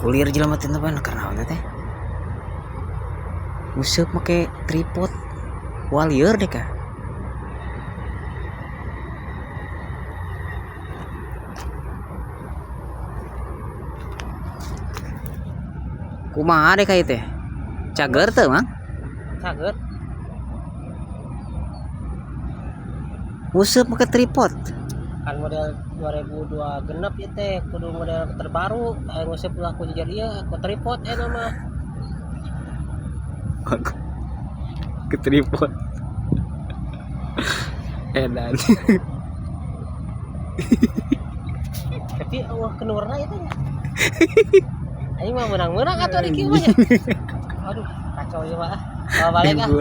Kulir jelema teh pan keur naon teh? Nguseup make tripod. Walieur deh kah? Kumaha deh ka teh? Cager teu, Mang? Cager. Nguseup make tripod. Kan model 2002 genep ieu teh kudu model terbaru, aya nguseup ulah ku jejer ieu, ku tripod eta mah. Ke tripod. Edan. Tapi eueuh kenurna ieu teh nya. Aing mah meunang-meunang atuh ari kieu mah nya. Aduh, kacau ieu mah ah. Bawa balik ah.